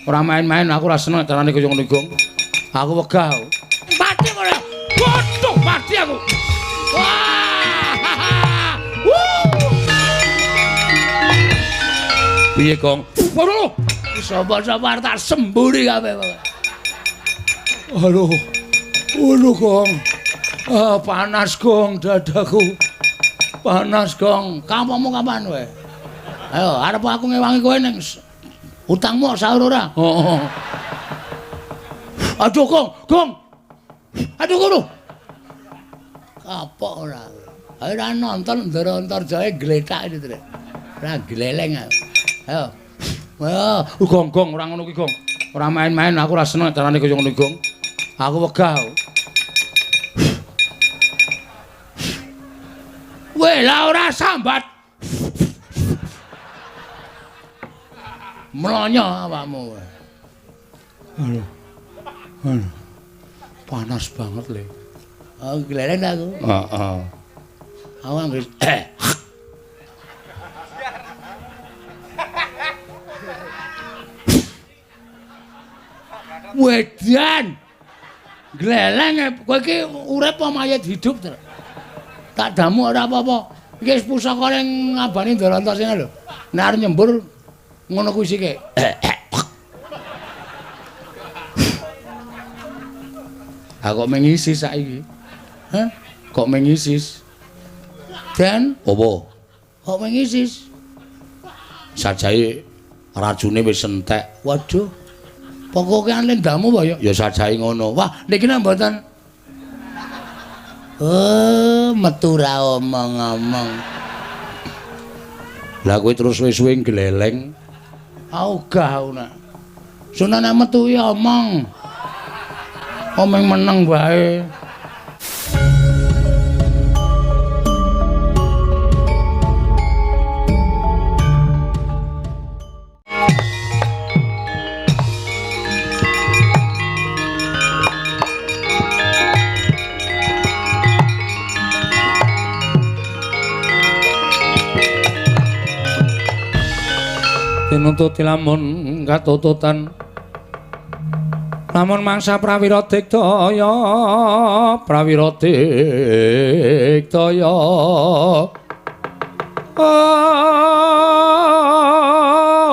Ora main-main aku ora seneng carane kaya ngono Gong. Aku wegah. Mati kowe. Waduh, mati aku. Wah. Piye, Gong? Waduh. Sapa-sapa arep tak semburi kabeh pokoke. Aduh. Waduh, Gong. Ah, panas, Gong, dadaku. Panas, Gong. Kampungmu kapan kowe? Ayo, arep aku ngewangi kowe ning utangmu sahur ora? Heeh. Aduh, Gong, Gong. Aduh, kono. Kapok ora. Ayo ora nonton Ndara Antarjaya gletak iki, Trik. Ora gleleng aku. Ayo. Wah, Gong, Gong, ora ngono kuwi, Gong. Ora main-main, aku ora seneng carane kaya ngono, Gong. Aku wegah. Weh, lah ora sambat. Mlonyo awakmu. Aduh. Aduh. Panas banget, Le. Oh, gleleng aku. Heeh. Aku anggere Wedan. Gleleng kowe iki urip apa mayit hidup, Tru? Tak damu ora apa-apa. Iki wis pusaka ning ngabani Ndara Antasena lho. Nek arep nyembur ngono kuwi sike. Ha kok mengisis saiki? Hah? Kok mengisis? Den, apa? Kok mengisis? Sajae racune wis entek. Waduh. Pokoke lendamu apa ya? Ya sajae ngono. Wah, niki nek mboten. Oh, metu ra omong-omong. Lah kowe terus suwe-suwe gleleng. Ogah aku nak. Sunane metu ya omong. Omong meneng wae. Tinututi lamun katututan lamun mangsa prawira digdaya prawira digdaya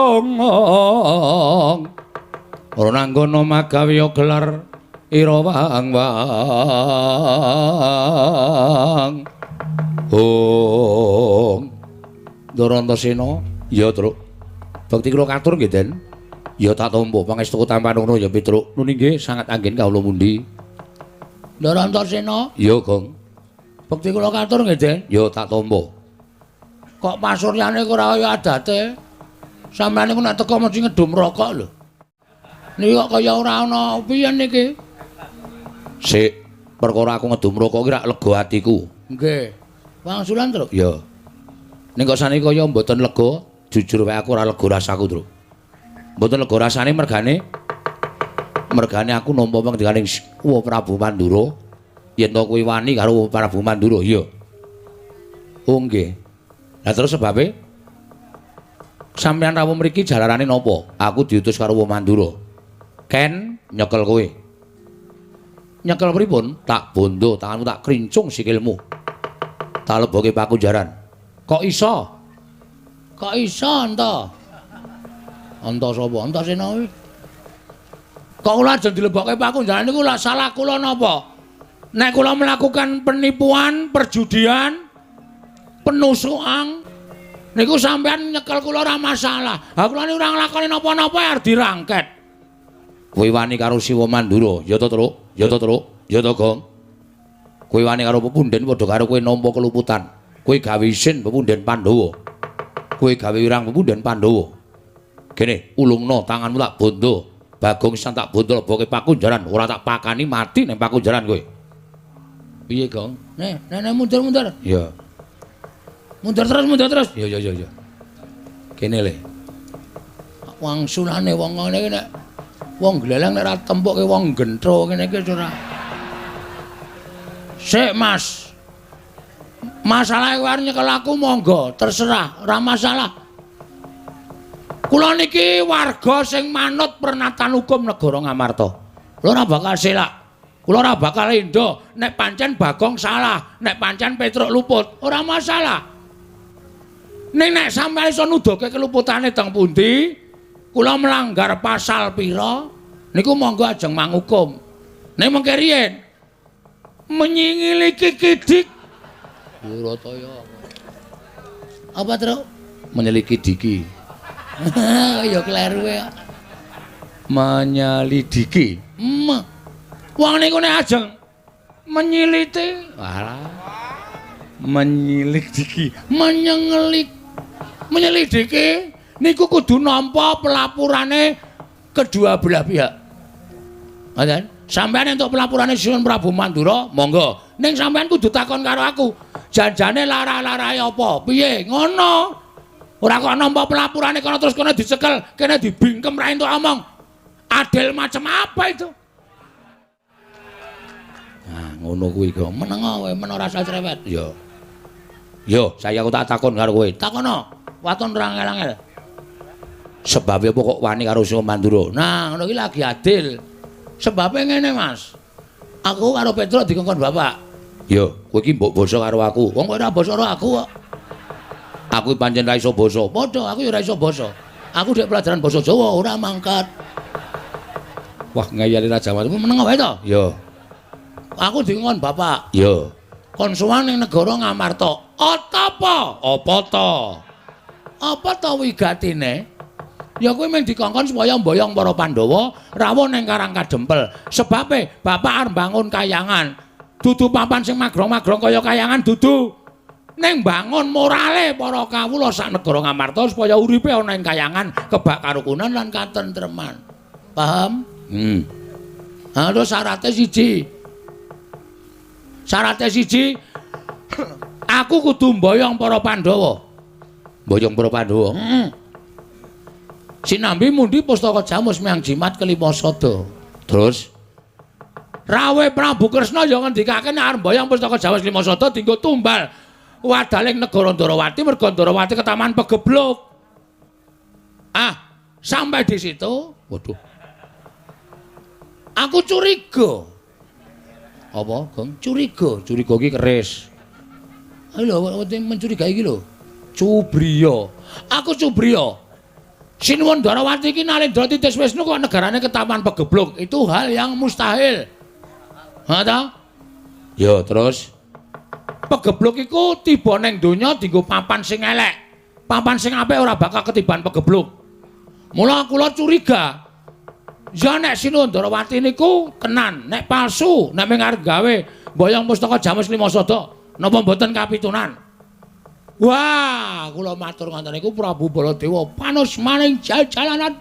ong ora nanggono magawe gelar ira wang wang ong Ndara Antasena ya Truk. Bekti kula katur nggih, Den. Ya tak tampa pangestu tampan ngono ya Petruk. Nuni nggih sangat anggen kawula pundi. Ndara Antasena? Iya, Gong. Bekti kula katur nggih, Den. Ya tak tampa. Kok pasuryane ora kaya adate? Sampeyan niku nek teko mesti ngedum rokok lho. Niki kok kaya ora ana piye niki? Sik, perkara aku ngedum rokok iki rak lega atiku. Nggih. Wangsulan, Truk? Ya. Ning kok saniki kaya mboten lega. Jujur wae aku ora lega rasaku, Truk. Mboten lega rasane mergane aku nampa pangdikaning Wa Prabu Mandura. Yen to kuwi wani karo Prabu Mandura, iya. Oh nggih. Lah terus sebabe sampeyan rawuh mriki jalarane napa? Aku diutus karo Wa Mandura. Ken nyekel kowe. Nyekel pripun? Tak bondo tanganmu tak krincung sikilmu. Tak leboke pakunjaran. Kok iso? Kok iso enta? Enta sapa? Antasena kuwi. Kok kula ajeng dilebokke pakunjaran niku lak salah kula napa? Nek kula melakukan penipuan, perjudian, penusukan niku sampean nyekel kula ora masalah. Ha kula niku ora nglakoni napa-napa arep dirangket. Kowe wani karo Siwa Mandura, ya to, Truk? Ya to, Truk? Ya to, Gong? Kowe wani karo pepunden padha karo kowe nampa keluputan. Kowe gawe isin pepunden Pandhawa. Kowe gawe wirang pepunden Pandhawa. Kene ulungno tanganmu tak bondo. Bagong sisan tak bondo leboke pakunjaran, ora tak pakani mati ning pakunjaran kowe. Piye, Gong? Nih, nek mundur-mundur. Iya. Mundur terus, mundur terus. Iya, iya, iya, iya. Kene le. Wangsulane wong ngene iki nek wong gleleng nek ora tempukke wong gentro ngene iki ora. Sik, Mas. Masalah kowe arep nyekel aku monggo, terserah, ora masalah. Kula niki warga sing manut pernatan hukum negara Ngamarta. Kula ora bakal selak. Kula ora bakal endo nek pancen Bagong salah, nek pancen Petruk luput, ora masalah. Ning nek sampeyan iso nuduhke keluputane teng pundi, kula melanggar pasal pira, niku monggo ajeng mangukum. Ning mengke riyen menyingiliki kidik. Durataya. Apa, Truk? Menyeliki diki. Ya kleru ya. Menyelidiki. Wong niku nek ajeng menyiliti, walah. Menyelidiki, menyengelik. Menyelidiki niku kudu nampa pelapurane kedua belah pihak. Ngoten? Sampeyan entuk pelapurane Sinuwun Prabu Mandura, monggo. Ning sampeyan kudu takon karo aku. Janjane lara-larae apa? Piye? Ngono. Ora kok nampa pelapurane kono terus kono dicekel, kene dibingkem ra entuk omong. Adil macam apa itu? Nah, ngono kuwi kok. Meneng kowe, men ora usah cerewet. Yo. Yo, saya aku tak takon karo kowe. Takono. Waton ora angel-angel. Sebabe apa kok wani karo Sinuwun Mandura? Nah, ngono iki lagi adil. Sebabe ngene, Mas. Aku karo Petruk dikongkon bapak. Yo, kowe iki mbok basa karo aku. Wong kowe ora basa karo aku kok. Aku pancen ra iso basa. Padha, aku ya ora iso basa. Aku dhek pelajaran basa Jawa ora mangkat. Wah, ngeyeli Raja Watu. Meneng wae to? Yo. Aku dikongkon bapak. Yo. Kon sowan ning negara Ngamarta. Apa? Apa to? Apa to wigatine? Ya kuwi mung dikongkon supaya mboyong para Pandhawa rawuh ning Karang Kadempel. Sebabe bapak arep mbangun kayangan. Dudu papan sing magrong-magrong kaya kayangan dudu. Ning mbangun morale para kawula sak negara Ngamarta supaya uripe ana ing kayangan kebak karukunan lan katentreman. Paham? Ha terus syarate siji. Syarate siji, aku kudu mboyong para Pandhawa. Mboyong para Pandhawa. Heeh. Sinambi mundi pustaka Jamus miang jimat kelima sada. Terus Rawe Prabu Kresna ya ngendikake nek arep mboyong pustaka Jamus lima sada dienggo tumbal wadaling negara Ndarawati merga Ndarawati ketaman pegebluk. Ah, sampai di situ, waduh. Aku curiga. Apa, Gong? Curiga, curiga iki keris. Ayo lho, mencurigai iki lho. Cubriya. Aku cubriya. Sinuwun Ndarawati iki Nalendra Titis Wisnu kok negarane ketaman pegebluk. Itu hal yang mustahil. Ha ta? Ya, terus pegebluk iku tiba ning donya dienggo papan sing elek. Papan sing apik ora bakal ketiban pegebluk. Mula kula curiga. Ya nek Sinuwun Ndarawati niku kenan, nek palsu, nek mung arep gawe mboyong pustaka Jamus lima sada, napa mboten kapitunan? Wah, kula matur ngoten niku Prabu Baladewa panus maning jalanan.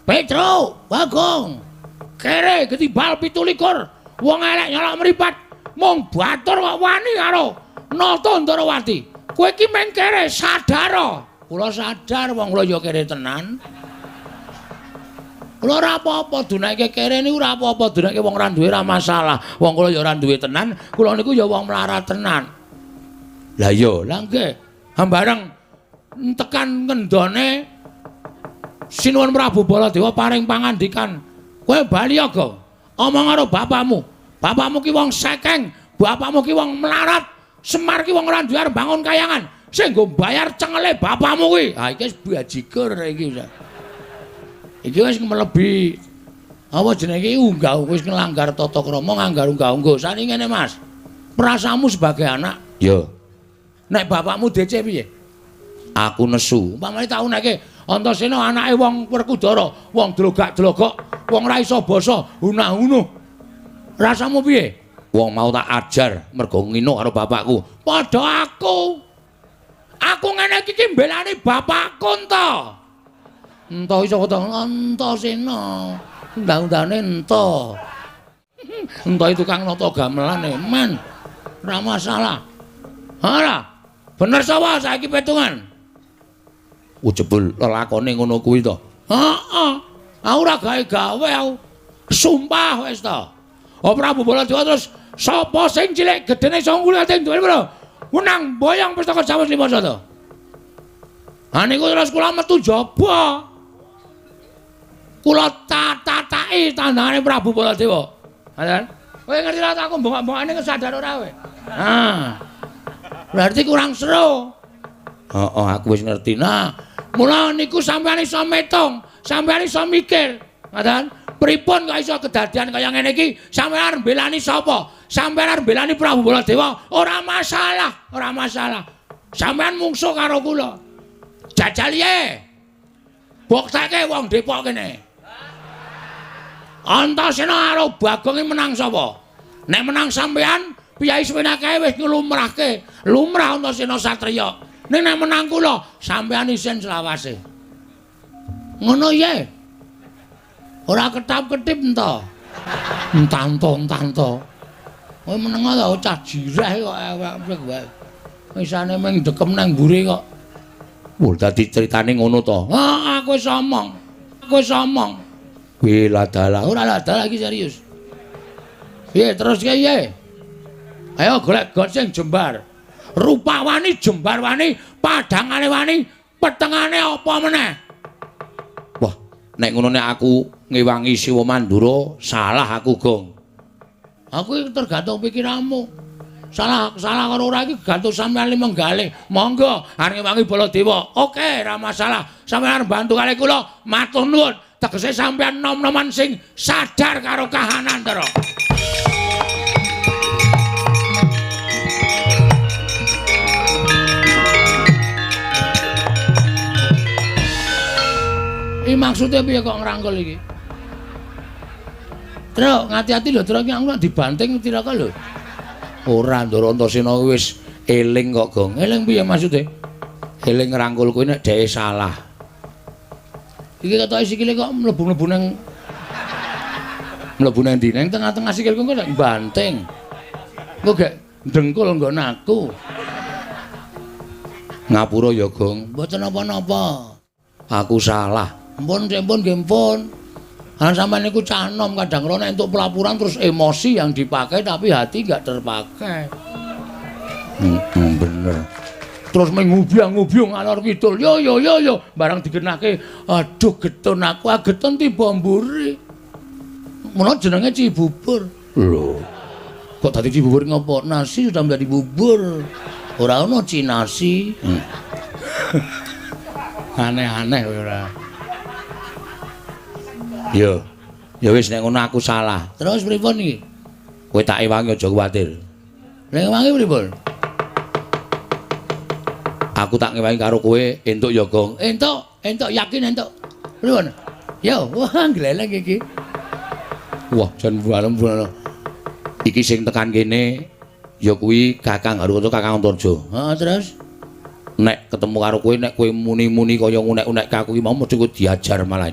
Petruk, Bagong. Kere ketibal 27. Wong elek nyolok mripat. Mung batur kok wani karo Nata Ndarawati. Kowe iki mung kere sadar. Kula sadar wong kula ya kere tenan. Kula ora apa-apa dunake kere niku ora apa-apa, dunake wong ora duwe ora masalah. Wong kula ya ora duwe tenan, kula niku ya wong melarat tenan. Lah iya, lah nggih. Hambareng tekan ngendone Sinuwun Prabu Baladewa paring pangandikan, "Kowe bali ya, Gong. Omong karo bapakmu. Bapakmu ki wong sekeng, bapakmu ki wong melarat, Semar ki wong ora duwe arep bangun kayangan. Sing nggo bayar cengele bapakmu kuwi." Ha iki wis bajigur iki. Iki wis mlebi apa jenenge iki unggah wis nglanggar tata krama, nganggar unggah-ungguh. Sani ngene, Mas. Perasaanmu sebagai anak, ya. Nek bapakmu DC piye? Aku nesu. Umpamane tau neke Antasena anake wong Werkudara, wong dlogak-dlogok, wong ora iso basa, hunah-hunuh. Rasamu piye? Wong mau tak ajar mergo ngino karo bapakku. Padha aku. Aku ngene iki ki mbelani bapakku ento. Ento iso kata Antasena. Undang-undane ento. Ento tukang nata gamelane, men. Ora masalah. Ora. Bener sapa saiki petungan? Jebul lelakone ngono kuwi to. Heeh. Aku ora gawe-gawe aku. Sumpah wis to. Oh Prabu Baladewa terus sapa sing cilik gedene iso ngulate duwe pira? Menang boyong pustaka Jamus lima sada. Ha niku terus kula metu jaba. Kula tatataki tandangane Prabu Baladewa. Ngoten. Kowe ngerti ra aku mbongak-mbongane kesadar ora kowe? Ah. Berarti kurang seru. Heeh, aku wis ngerti. Nah, mula niku sampeyan iso metung, sampeyan iso mikir. Ngoten. Pripun kok iso kedadian kaya ngene iki? Sampeyan arep mbelani sapa? Sampeyan arep mbelani Prabu Baladewa? Ora masalah, ora masalah. Sampeyan mungsuh karo kula. Jajal ye. Bokteke wong Depok kene. Antasena karo Bagong iki menang sapa? Nek menang sampeyan, piyai semene akeh wis nglumrahke. Lumrah Antasena satriya. Ning nek menang kula, sampeyan isin selawase. Ngono ye. Ora ketap-ketip ento. Entanto-entanto. Kowe meneng ta cah jireh kok awake wae. Isane mung dekem nang mburi kok. Wah, dadi critane ngono to. Ah, aku wis omong. Aku wis omong. Kuwi ladalah, ora ladalah iki serius. Piye terus piye? Ayo golek got sing jembar. Rupa wani, jembar wani, padhangane wani, petengane apa meneh? Wah, nek ngono nek aku ngewangi Siwa Mandura, salah aku, Gong. Aku iki tergantung pikiranmu. Salah salah karo ora iki gantung sampeyan limenggalih. Monggo arep ngewangi Baladewa. Oke, ora masalah. Sampeyan arep bantu kalih kula, matur nuwun. Tegese sampeyan nom-noman sing sadar karo kahanan, Ndara. Iki maksude piye kok ngrangkul iki? Truk, ngati-ati lho, Truk, iki aku nek dibanting tiraka lho. Ora, Ndara Antasena wis eling kok, Gong. Eling piye maksude? Eling ngrangkul kuwi nek dheke salah. Iki ketoke sikile kok mlebu-mlebu nang mlebu nang ndi? Nang tengah-tengah sikilku kok nek banting. Engko gek dengkul nggon aku. Ngapura ya, Gong. Mboten napa-napa. Aku salah. Ampun, ampun, nggih ampun. Lan sampeyan niku cah nom kadang kala nek entuk pelaporan terus emosi yang dipakai tapi hati enggak terpakai. Bener. Terus mengubyang-ngubyung ngalor kidul. Yo yo yo yo, barang digenahke, aduh getun aku, ah getun tiba mburi. Mula jenenge Cibubur. Lho. Kok dadi Cibubur ngopo? Nasi sudah menjadi bubur. Ora ono cinasi. Aneh-aneh ora. Yo. Ya wis nek ngono aku salah. Terus pripun iki? Kowe tak ewangi aja kuwatir. Nek ewangi pripun? Aku tak ngewangi karo kowe entuk ya, Gong. Entuk, entuk yakin entuk. Pripun? Yo, wah gleleng iki. Wah, jan walem. Iki sing tekan kene ya kuwi Kakang Harukaca, Kakang Antarja. Heeh, terus nek ketemu karo kowe nek kowe muni-muni kaya ngunek-unek aku iki mau mesti kowe diajar malah.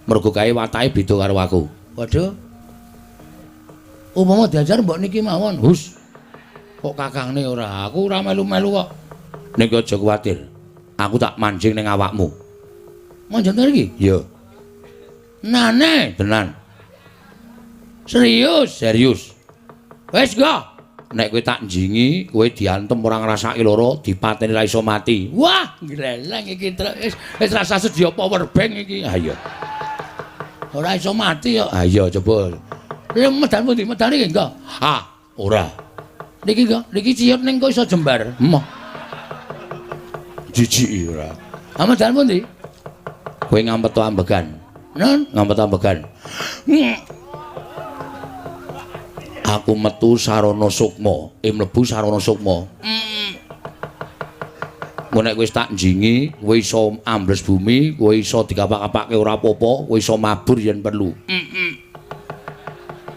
Mergo kae watake beda karo aku. Waduh. Umpama diajar mbok niki mawon. Hus. Kok kakangne ora? Aku ora melu-melu kok. Ning aja kuwatir. Aku tak manjing ning awakmu. Manjing iki? Iya. Nane, tenan. Serius, serius. Wis go. Nek kowe tak njingi, kowe diantem ora ngrasake lara, dipateni ra iso mati. Wah, gleleng iki wis wis rasa sedia power bank iki. Ha iya. Ora iso mati kok. Ha iya coba. Lha medan pundi? Medan iki engko. Ha, ora. Niki kok, niki ciyut ning kok iso jembar. Emoh. Jijiki ora. Ha medan pundi? Kowe ngampet ambegan. Nun, ngampet ambegan. Aku metu sarana sukma, mlebu sarana sukma. Engko nek wis tak njingi, kowe iso ambles bumi, kowe iso dikapak-kapake ora apa-apa, kowe iso mabur yen perlu.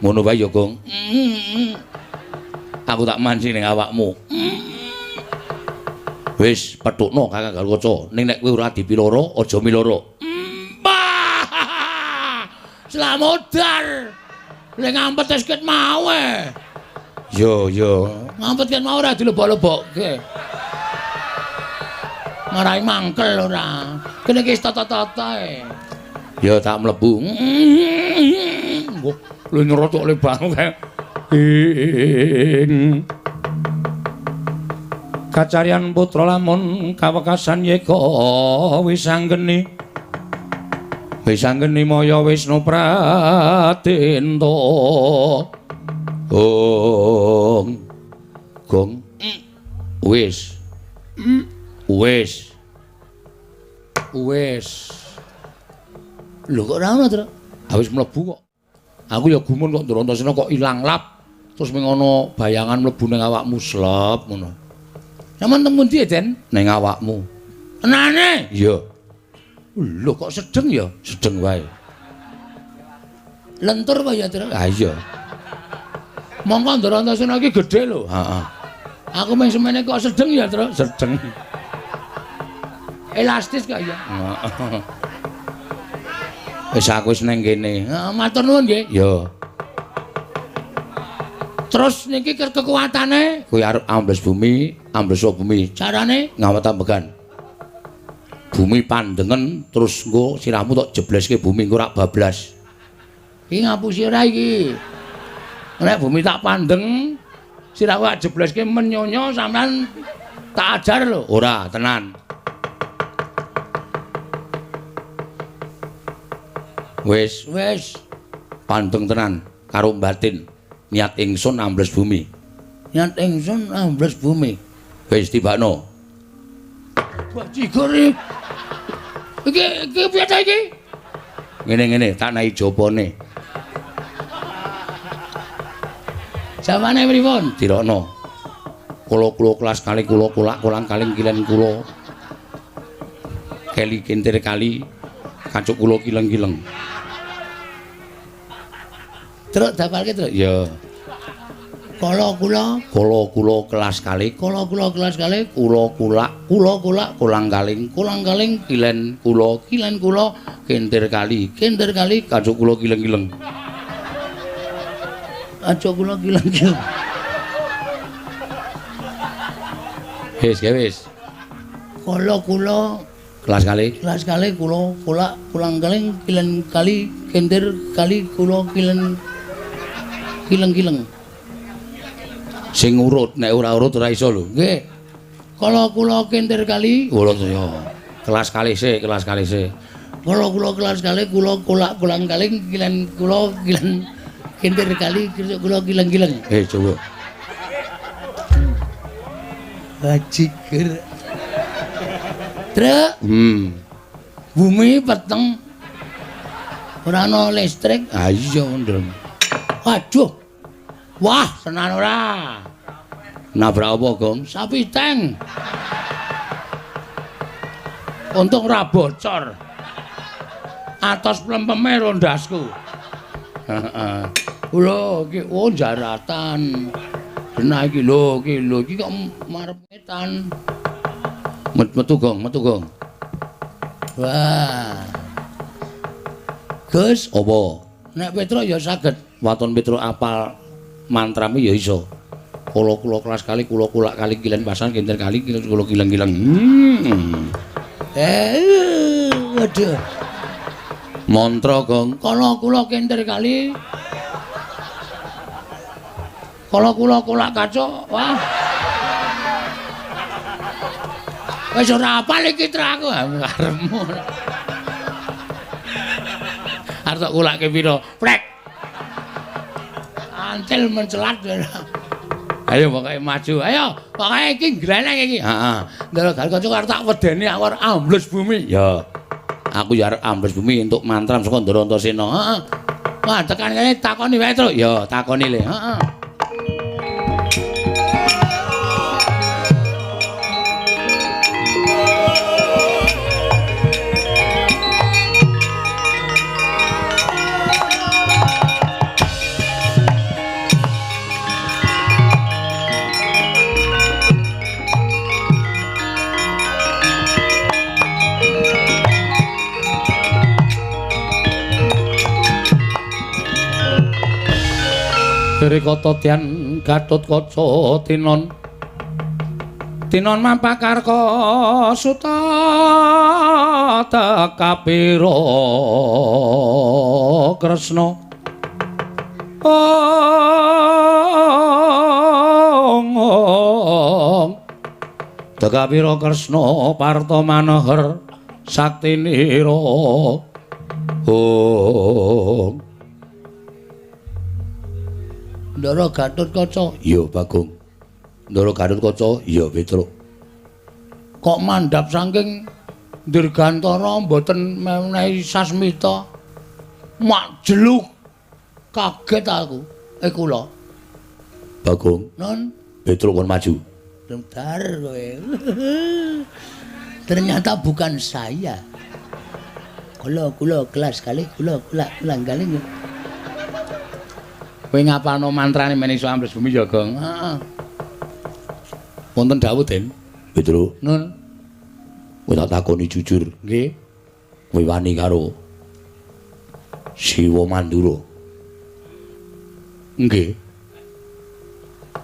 Ngono wae ya, Gong. Aku tak mancing ning awakmu. Wis petukno Kakang Garukaca, ning nek kowe ora dipiloro, aja miloro. Slamodar. Lek ngampet wis ket mau e. Yo yo, ngampet ket mau ora dilebok-lebokke. Marai mangkel ora. Kene iki wis tata-tata e. Ya tak mlebu. Wah, lho nyerocok le banget kae. Ing kacarian putra lamun kawekasan yeka wis anggeni. Wis anggeni maya Wisnu Pratento. Ong. Gong. Wis. Wis. Wis. Lho kok ora ono, Tru? Ha wis mlebu kok. Aku ya gumun kok Ndrantasena kok ilang lap. Terus ming ana bayangan mlebu ning awakmu slep ngono. Sampeyan teng pundi, Den? Ning awakmu. Tenane? Iya. Lho kok sedeng ya? Sedeng wae. Lentur wae ya, Tru? Ha iya. Mongko Ndrantasena iki gedhe lho. Heeh. Aku mung semene kok sedeng ya, Tru? Sedeng. Elastis kok ya. Heeh. Wis aku wis ning kene. Heeh, matur nuwun nggih. Ya. Terus niki kekuatane kuwi arep ambles bumi, ambles bumi. Carane ngawet ambegan. Bumi pandengen terus engko sirahmu tok jebleske bumi engko rak bablas. Iki ngapusi ora iki? Nek bumi tak pandeng, sirahku tak jebleske menyonyo sampean tak ajar lho. Ora, tenan. Wis, wis. Pandeng tenan karo batin. Niat ingsun ambles bumi. Niat ingsun ambles bumi. Wis tibakno. Bajigur iki. Iki iki piye ta iki? Ngene-ngene tak naik jopone. Jamane pripun? Dirokno. Kula-kula kelas kali kula kulak kolang kaling kilen kula. Keli kintir kali kacuk kula kileng-kileng. Truk dapalke, Truk. Ya. Kala kula, kala kula kelas kali, kala kula kelas kali, kula kulak, kula kulak, kolang kaling, kolang kaling, kilen kula, kilen kula, kintir kali, kintir kali, kacuk kula kileng-kileng. Kacuk kula kileng-kileng. Wis, wis. Kala kula kelas kali, kelas kali, kula kulak, kolang kaling, kilen kali, kintir kali, kula kilen kileng-kileng. Sing urut, nek ora urut ora iso lho. Nggih. Kala kula kintir kali, kula ya. Kelas kali sik, kelas kali sik. Kala kula kelas kali, kula kulak kolang kaling, kilen kula kilen kintir kali, kula kileng-kileng. Eh, coba. Bajigur. Truk. Bumi peteng. Ora ana listrik. Ha iya, Ndreng. Waduh. Wah, tenan ora. Nabrak apa, Gong? Sapi tank. Untung ora bocor. Atos plempeme rondasku. Heeh. Lho, iki oh jaratan. Genah iki lho, iki lho, iki kok marep ngetan. Metu Gong, metu Gong. Wah. Gus, apa? Nek Petro ya saged. Waton Petro apal mantrame ya iso. Kula-kula kelas kali, kula kulak kali kilen pasan kintir kali, kula kileng-kileng. Waduh. Mantra Gong. Kala kula kintir kali. Kala kula kulak kacuk. Wah. Wis ora apal iki tra aku karepmu. Arep tok kulake pira? Prek. Antil mencelat. Ayo pokoke maju. Ayo, pokoke iki gleneng iki. Heeh. Ndara Gatotkaca arep tak wedeni aku arep ambles bumi. Ya. Aku ya arep ambles bumi entuk mantram saka Ndara Antasena. Heeh. Wah, tekan kene takoni wae, Truk. Ya, takoni le. Heeh. Rikata Dian Gatotkaca tinon tinon mampakarka suta tekapira Kresna ong tekapira Kresna parta manohar saktinira. Oh. Ndara Gatotkaca. Iya, Bagong. Ndara Gatotkaca. Iya, Petruk. Kok mandhap saking Dirgantara mboten menehi sasmita? Mak jeluk. Kaget aku. Kula. Bagong. Non, Petruk kon maju. Bentar kowe. Ternyata bukan saya. Kula kula kelas kali kula kula ulang kali. Kowe ngapalno mantrane men iso ambles bumi ya, Gong? Heeh. Wonten dawuh, Den. Petruk. Nun. Kowe tak takoni jujur. Nggih. Kowe wani karo Siwa Mandura? Nggih.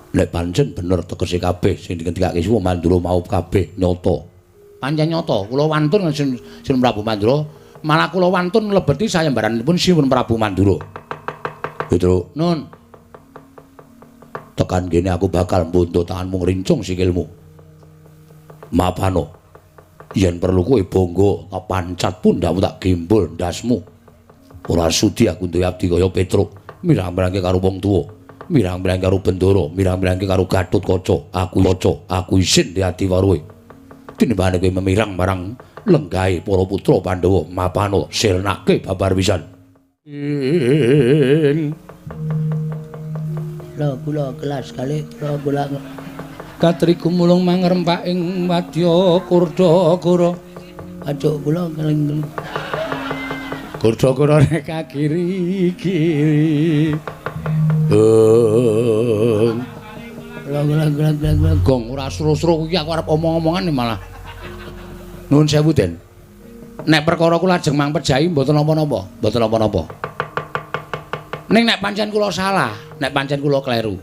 Nek pancen bener tegese kabeh sing dingendikake Siwa Mandura mau kabeh nyata. Pancen nyata, kula wantun Sin Prabu Mandura, malah kula wantun mlebeti sayembaranipun Sinuwun Prabu Mandura. Petruk. Nun. Tekan kene aku bakal mbuntu tanganmu ngrincung sikilmu. Mapano. Yen perlu kowe bangga, tak pancat pundhakmu tak gembol ndasmu. Ora sudi aku duwe abdi kaya Petruk, mirang-mirangke karo wong tuwa, mirang-mirangke karo Bendara, mirang-mirangke karo Gatotkaca. Aku kaca, aku isin di ati waruhe. Tinimbangane kowe memirang marang lenggahe para putra Pandhawa, mapano sirnake babar pisan. Kula kula kelas kali kula kula Katri gumulung mangrempak ing wadya Kurdakara. Pacuk kula keling. Kurdakara rek kiri-kiri. Kula kula kula kula Gong ora sro-sro kuwi aku arep omong-omongan malah. Nuwun sewu, Den. Nek perkara kula ajeng mang pejahi mboten napa-napa, mboten napa-napa. Ning nek pancen kula salah, nek pancen kula kleru.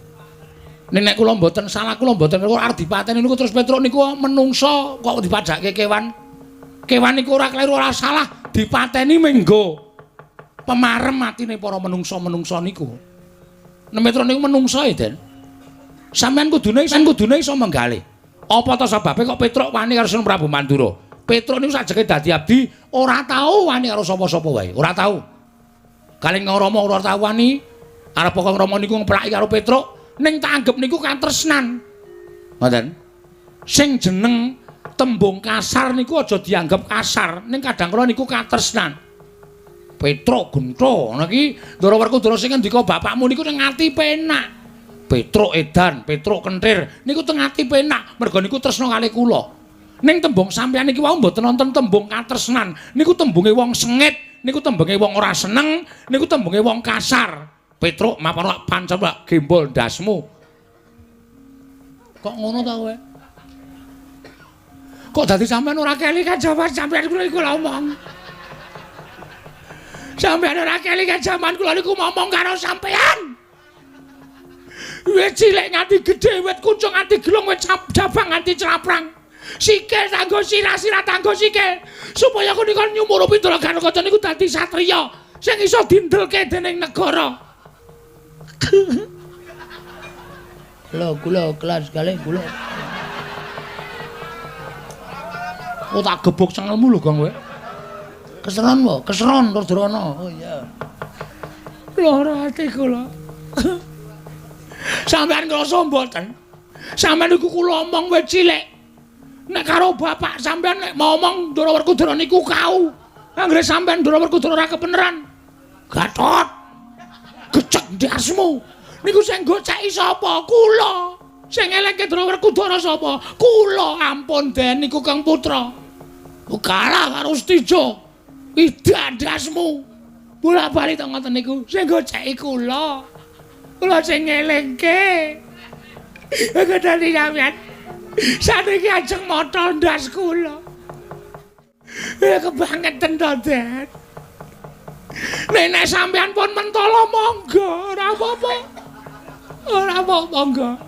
Ning nek kula mboten salah, kula mboten kleru arep dipateni niku terus Petruk niku menungsa kok dipajake kewan. Kewan niku ora kleru ora salah, dipateni menggo pemarem atine para menungsa-menungsa niku. Nek Petruk niku menungsa e, Den. Sampeyan kudune iso menggalih. Apa ta sebabe kok Petruk wani karo Sunan Prabu Mandura? Petruk niku sajeke dadi abdi ora tau wani karo sapa-sapa wae, ora tau. Kalih Rama ora tau wani, arep kok Rama niku ngeplaki karo Petruk, ning tak anggep niku katresnan. Ngoten. Sing jeneng tembung kasar niku aja dianggep kasar, ning kadang kala niku katresnan. Petruk gentho ngono iki Ndara Werkudara sing ngendika bapakmu niku ning ati penak. Petruk edan, Petruk kentir niku teng ati penak, merga niku tresna kalih kula. Ning tembung sampeyan niki wau mboten wonten tembung katresnan, niku tembunge wong sengit, niku tembunge wong ora seneng, niku tembunge wong kasar. Petruk mapan pancen gembol ndasmu. Kok ngono ta kowe? Kok dadi sampeyan ora kelingan jaman sampeyan kula iku ngomong. Sampeyan ora kelingan jaman kula niku ngomong karo sampeyan. Wit cilik nganti gedhe, wit kuncung nganti gelung, wit jabang nganti craprang. Sikil tanggo sirah, sirah tanggo sikil. Supaya aku niku nyumurupi Ndara Gatotkaca niku dadi satriya sing iso dindelke dening negara. Kula kula kelas kali kula. Oh tak gebuk cengelmu lho, Gong kowe. Keseron wae, keseron Rudrono. Oh iya. Lara ati kula. Sampeyan ngrasa mboten? Sampeyan niku kula omong wit cilik. Nek karo bapak sampeyan nek ngomong Ndara Werkudara niku kau. Anggere sampeyan Ndara Werkudara ora kebeneran. Gatot. Gecek ndasmu. Niku sing goceki sapa? Kula. Sing eleke Ndara Werkudara sapa? Kula. Ampun Den niku Kang Putra. Kalah karo Setija. Idak ndasmu. Bola-bali to ngoten niku sing goceki kula. Kula sing ngelingke. Gedhe sampeyan. Saniki ajeng motol ndas kula. Kebangeten to, Den. Nek sampeyan pun mentolo monggo, ora apa-apa. Ora apa-apa monggo.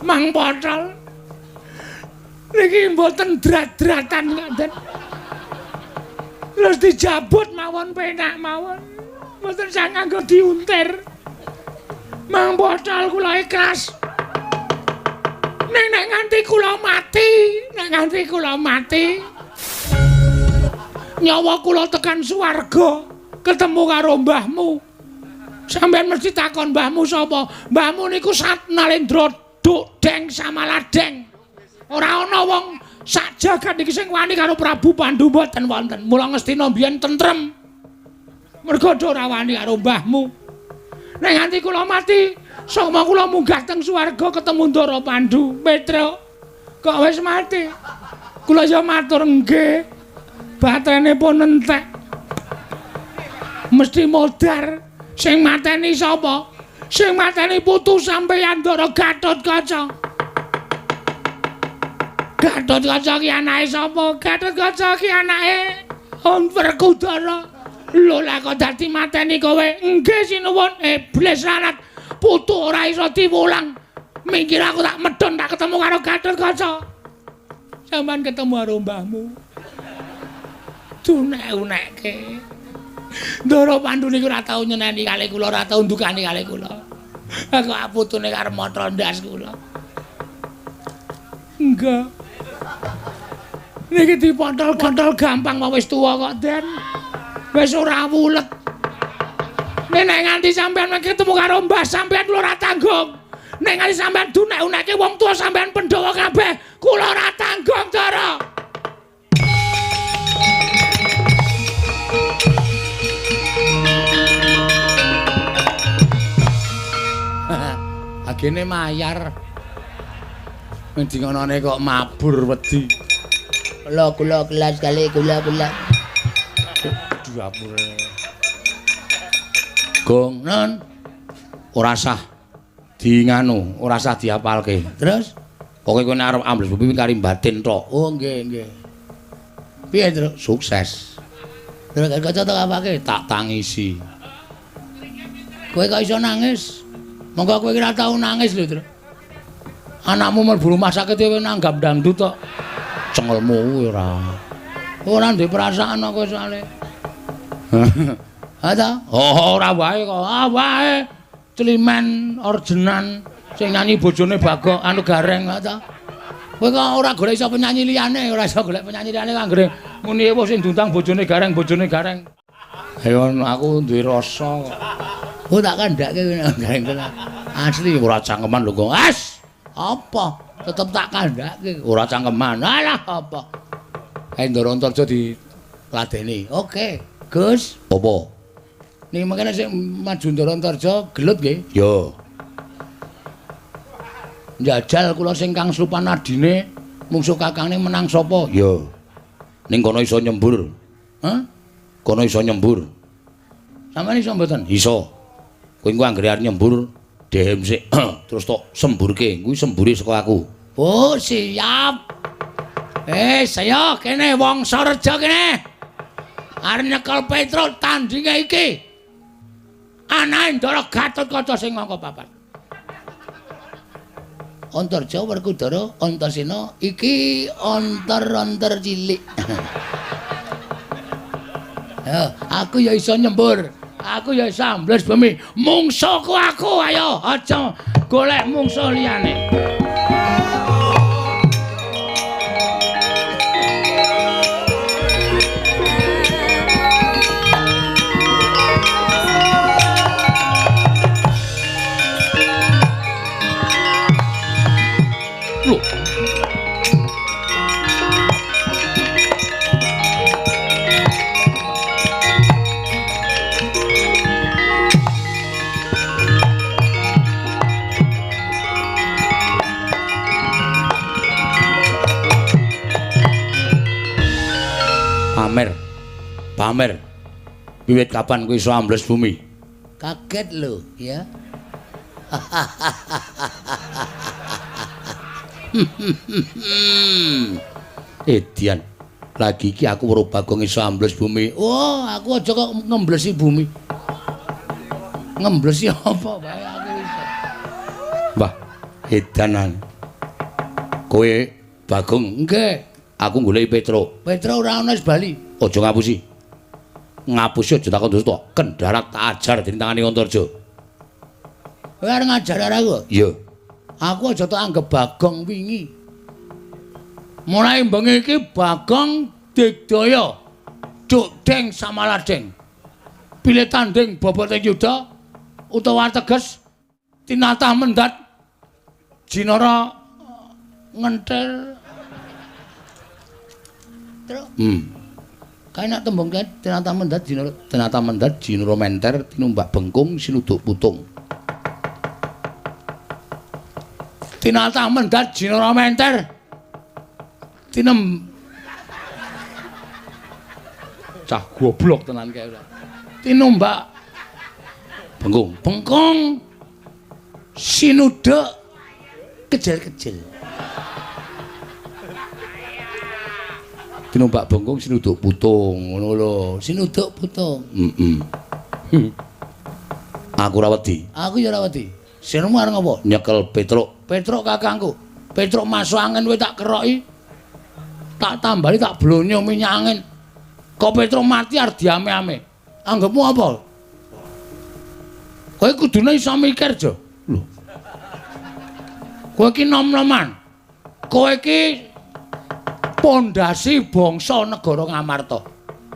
Mang potol. Niki mboten drat-dratan ngoten. Terus dijabut mawon penak mawon. Mboten sang nganggo diuntir. Mang potol kula ikhlas. Nek nganti kula mati, nek nganti kula mati. Nyawa kula tekan swarga ketemu karo mbahmu. Sampeyan mesti takon mbahmu sapa? Mbahmu niku Satnalendra Duk Deng Samaladeng. Ora ana wong sak jagat niki sing wani karo Prabu Pandu mboten wonten. Mula Ngastina mbiyen tentrem. Mergo ora wani karo mbahmu. Nek nganti kula mati, sukma kula munggah teng swarga ketemu Ndara Pandu. Petruk, kok wis mati? Kula ya matur nggih. Batrene pun entek. Mesti modar. Sing mateni sapa? Sing mateni putu sampeyan Ndara Gatotkaca. Gatotkaca ki anake sapa? Gatotkaca ki anake Werkudara. Lho lah kok dadi mateni kowe? Nggih sinuwun. Iblis larat. Putu ora iso diwulang. Minggir aku tak medhun tak ketemu karo Gatotkaca. Sampeyan ketemu karo mbahmu. Dunek-unekke. Ndara Pandu niku ora tau nyeneni kalih kula, ora tau ndukani kalih kula. Aku putune karo motro ndas kula. Enggak. Niki dipontol-pontol gampang wae wis tuwa kok, Den. Wis ora wulet. Nek nganti sampean ketemu karo mbah sampean kula ora tanggung. Nek nganti sampean dunek-unekke wong tuwa sampean Pandhawa kabeh, kula ora tanggung, Ndara. Agene mayar. Ngendi ngonone kok mabur wedi. Kula kula kelas kali kula kula. Dapure. Gong non ora sah di nganu, ora sah diapalke. Terus pokoke kowe nek arep ambles bumi kari batin tok. Oh nggih nggih. Piye, Truk? Sukses. Terus kaca tok apake? Tak tangisi. Kowe kok iso nangis? Monggo kowe ora tau nangis lho, Truk. Anakmu mlebu rumah sakit kowe nanggap dangdut tok. Cengelmu ora. Ora duwe perasaan kok soalé. Ha ta? Oh, ora wae kok. Ah wae. Climen orjenan sing nyanyi bojone Bagong anu Gareng ha ta. Kowe kok ora golek iso penyanyi liyane, ora iso golek penyanyi liyane anggere muni ewo sing diundang bojone Gareng, bojone Gareng. Ayo aku duwe rasa kok. Oh tak kandhake Gareng tenan. Asli ora cangkeman lho kok. As, apa? Tetep tak kandhake. Ora cangkeman. Alah apa? Ayo Ndara Antarja diladeni. Oke, Gus. Apa? Niki mengkene sing maju Ndara Antarja gelut nggih? Ya. Njajal kula sing kang slupan adine mungsuh kakangne menang sapa? Ya. Ning kono iso nyembur. Hah? Kono iso nyembur. Sampeyan iso mboten? Iso. Kowe engko anggere arep nyembur dehem sik terus tok semburke. Kuwi sembure saka aku. Oh, siap. Saya kene wong Sareja kene. Arep nyekel Petruk tandinge iki. Anake Ndara Gatotkaca sing angka papat. Antarja Werkudara Antasena iki onter-onter cilik. Ya, aku ya iso nyembur. Aku ya iso ambles bumi. Mungsuhku aku, ayo aja golek mungsuh liyane. Lho. Pamer. Pamer. Wiwit kapan kowe iso ambles bumi? Kaget lho, ya. Edian, lagi iki aku weruh Bagong iso ambles bumi. Oh, aku aja kok ngemblesi bumi. Ngemblesi apa wae aku iso. Wah, edanan. Kowe Bagong, nggih. Aku goleki Petruk. Petruk ora ana wis bali. Aja ngapusi. Ngapusi aja takon dosa tok. Kendharat tak ajar dening tangane Antarja. Kowe arep ngajar karo aku? Iya. Aku aja tok anggep Bagong wingi. Mulai bengi iki Bagong digdaya. Duk deng samaladeng. Pilih tanding bobote yuda utawa teges tinatah mendat jinara ngentir. Truk. Kae nek tembung kae tinatah mendat jinara, tinatah mendat jinara menter tinumbak bengkung sinuduk putung. Tinatah mendat jinara menter tinem cah goblok tenan kae ora. Tinumbak bengkung, bengkung sinuduk kejel-kejel. Tinumbak bengkung sinuduk putung ngono lho. Sinuduk putung. Heeh. Aku ora wedi. Aku ya ora wedi. Sirmu arep ngopo? Nyekel Petruk. Petruk kakangku. Petruk masuk angin kowe tak keroki. Tak tambali tak blonyo minyak angin. Kok Petruk mati arep diame-ame. Anggepmu apa? Kowe kudune iso mikir, Jo. Lho. Kowe iki nom-noman. Kowe iki pondasi bangsa negara Ngamarta.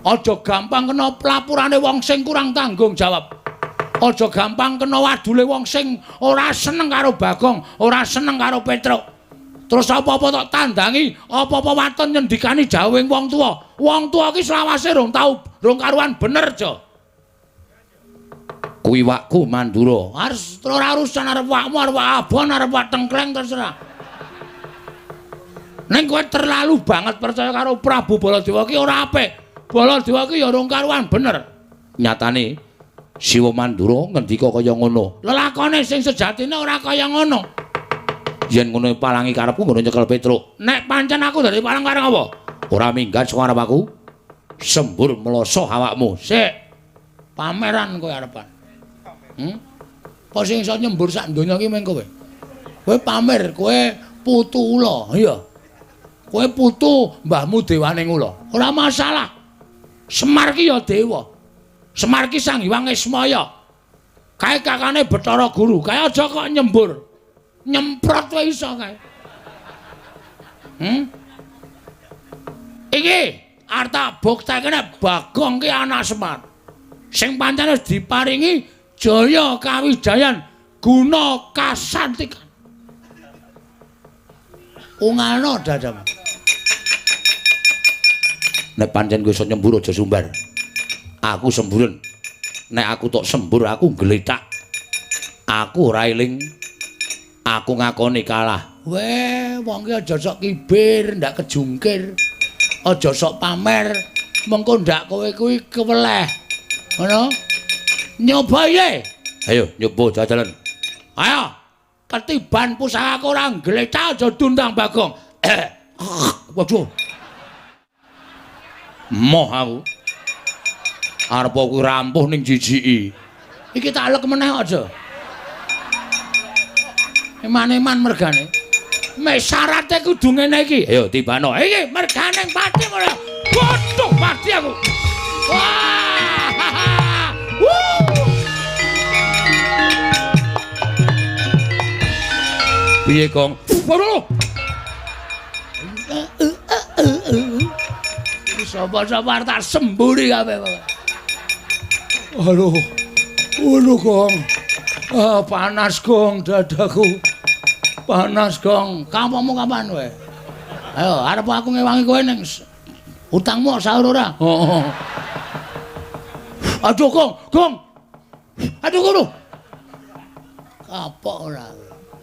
Aja gampang kena pelapurane wong sing kurang tanggung jawab. Aja gampang kena wadule wong sing ora seneng karo Bagong, ora seneng karo Petruk. Terus apa-apa tok tandangi, apa-apa waton nyendikani jawing wong tuwa. Wong tuwa ki selawase rong tau, rong karuan bener, Jo. Kuwi wakku Mandura. Harus ora urusan arep wakmu, arep wak abon, arep wak tengkleng terserah. Ning kowe terlalu banget percaya karo Prabu Baladewa ki ora apik. Baladewa ki ya rong karuan bener. Nyatane Siwa Mandura ngendika kaya ngono. Lelakone sing sejatine ora kaya ngono. Yen ngono palangi karepku ngono nyekel Petruk. Nek pancen aku dadi palang karep apa? Ora minggat saka arep aku. Sembur mloso awakmu. Sik. Pameran kowe arepan. Apa sing iso nyembur sak donya iki mung kowe? Kowe pamer, kowe putu ula, iya. Kowe putu mbahmu dewane ula. Ora masalah. Semar ki ya dewa. Semar ki Sang Hyang Ismaya. Kae kakane Bathara Guru. Kae aja kok nyembur. Nyemprot wae iso kae. Iki arep tak buktekne Bagong ki anak Semar. Sing pancen wis diparingi jaya kawijayan guna kasantikan. Ungalno dadamu. Nek pancen kowe iso nyembur aja sumbar. Aku semburen. Nek aku tok sembur aku gletak. Aku ora eling. Aku ngakoni kalah. Weh, wong ki aja sok kibir, ndak kejungkir. Aja sok pamer. Mengko ndak kowe kuwi keweleh. Ngono? Nyoba ye. Ayo nyoba jajalan. Ayo. Ketiban pusakaku ora gletak aja dundang Bagong. Waduh. Moh aku. Arep kuwi rampuh ning jijiki. Iki tak alek meneh aja. Eman-eman mergane. Mek syarate kudu ngene iki. Ayo tibano. Iki mergane pati ora. Waduh mati aku. Wah. Piye, Kong? Waduh. Sapa-sapa tak semburi kabeh. Aduh. Aduh, Kong. Ah, panas, Kong, dadaku. Panas, Kong. Kampungmu kapan kowe? Ayo, arep aku ngewangi kowe ning utangmu sahur ora? Heeh. Aduh, Kong, Kong. Aduh, kono. Kapok ora.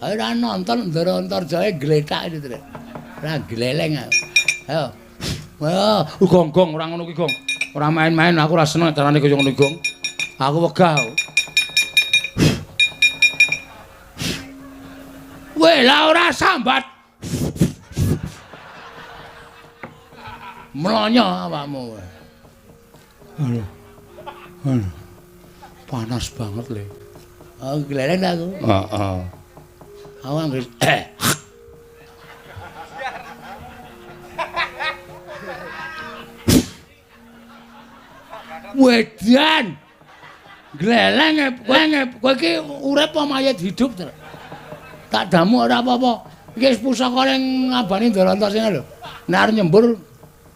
Ayo ora nonton Ndara Antarjaya gletak itu, Trek. Ora gleleng aku. Ayo. Wah, Gong, Gong, ora ngono ki, Gong. Ora main-main, aku ora seneng carane kaya ngono, Gong. Aku wegah. Weh, lah ora sambat. Mlonyo awakmu. Aduh. Aduh. Panas banget, Le. Oh, gleleng aku. Heeh. Aku anggere Wedan. Gleleng kowe iki urip apa mayit hidup, Tru? Tak damu ora apa-apa. Iki wis pusaka ning ngabani Ndara Antasena lho. Nek arep nyembur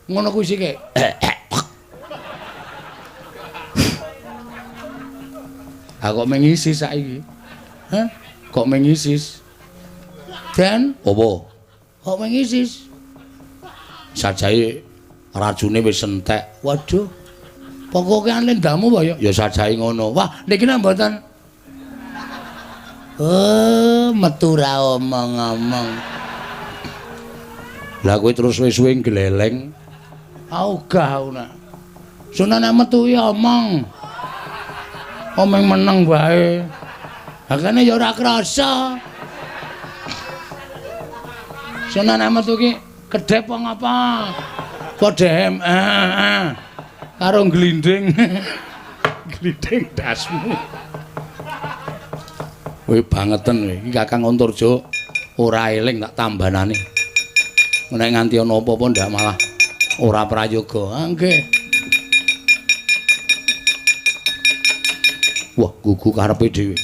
ngono kuwi sike. Ha kok mengisi saiki? Hah? Kok mengisis? Den, apa? Kok mengisis? Sajae racune wis entek. Waduh. Pokoke lendamu apa ya? Ya sajae ngono. Wah, niki nek mboten. Oh, metu ra omong-omong. Lah kowe terus suwe-suwe gleleng. Ogah aku nak. Sunane metu ya omong. Omong meneng wae. Hakane ya ora krasa. Sunane metu ki kedhep apa ngapa? Padha karo glinding. Glinding dasmu. Kowe bangeten kowe. Iki Kakang Antarja ora eling tak tambanane. Nek nganti ana apa-apa ndak malah ora prayoga. Ah nggih. Wah, gugu karepe dhewe.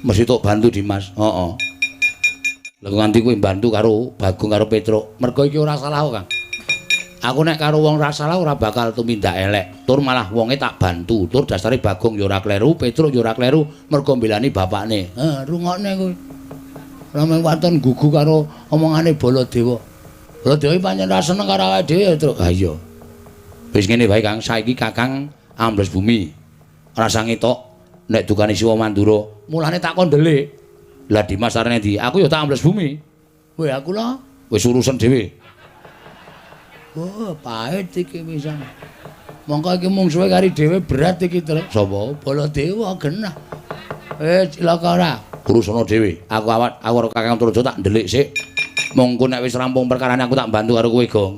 Mesti tok bantu Dimas. Heeh. Lha nganti kowe bantu karo Bagong karo Petruk. Mergo iki ora salah kok, Kang. Aku nek karo wong ora salah ora bakal tumindak elek. Tur malah wonge tak bantu. Tur dasare Bagong ya ora kleru, Petruk ya ora kleru, mergo mbelani bapakne. Heh, rungokne kowe. Ora mung waton gugu karo omongane Baladewa. Baladewa pancen ora seneng karo awake dhewe ya, Truk. Ha iya. Wis ngene wae, Kang. Saiki Kakang ambles bumi. Rasa ngetok nek dukane Siwa Mandura. Mulane tak kon ndelik. Lah Dimas arene ndi? Aku ya tak ambles bumi. Kowe aku lho. Wis urusan dhewe. Oh, pahit iki pisan. Mongko iki mungsuhe kari dhewe berat iki, Truk. Sapa? Baladewa genah. Cilaka ora? Urusana dhewe. Aku awak aku karo Kakang Antarja tak ndelik sik. Mongko nek wis rampung perkarane aku tak bantu karo kowe, Gong.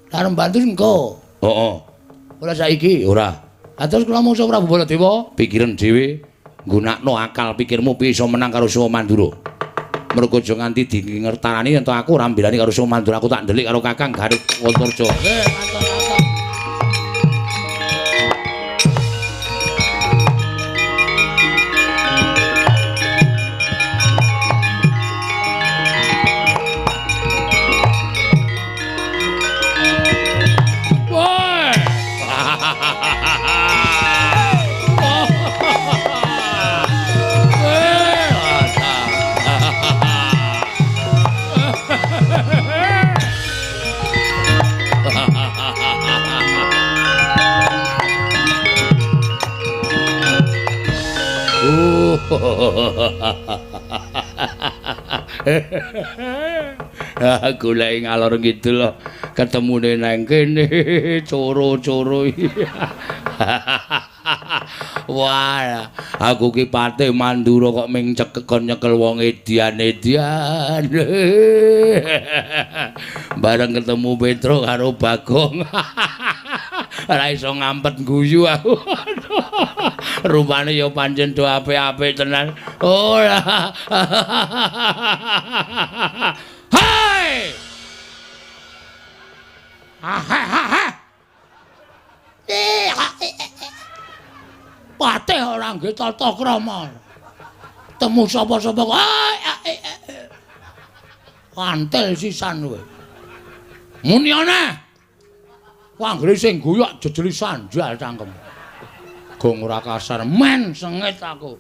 Arep bantu engko. Heeh. Ora saiki? Ora. Ha terus kula mungsuh Prabu Baladewa? Pikiran dhewe, nggunakno akal pikirmu piye iso menang karo Siwa Mandura. Mergo aja nganti dingertarani yen to aku ora mbelani karo Siwa Mandura, aku tak ndelik karo Kakang Garut Antarja. Nggih, matur-matur. Goleki ngalor ngidul ketemune nang kene coro-coro. Wah, aku ki Patih Mandura kok ming cekekon nyekel wong edian-edian. Bareng ketemu Petruk karo Bagong. Ora iso ngampet guyu aku. Rupane ya pancen do apik-apik tenan. Ora. Hai! Ha ha ha. Patih ora nggih tata krama. Temu sapa-sapa kok. Kantel sisan kowe. Muni ana. Anggere sing guyu jejeli sandal cangkem. Gong ora kasar men sengit aku.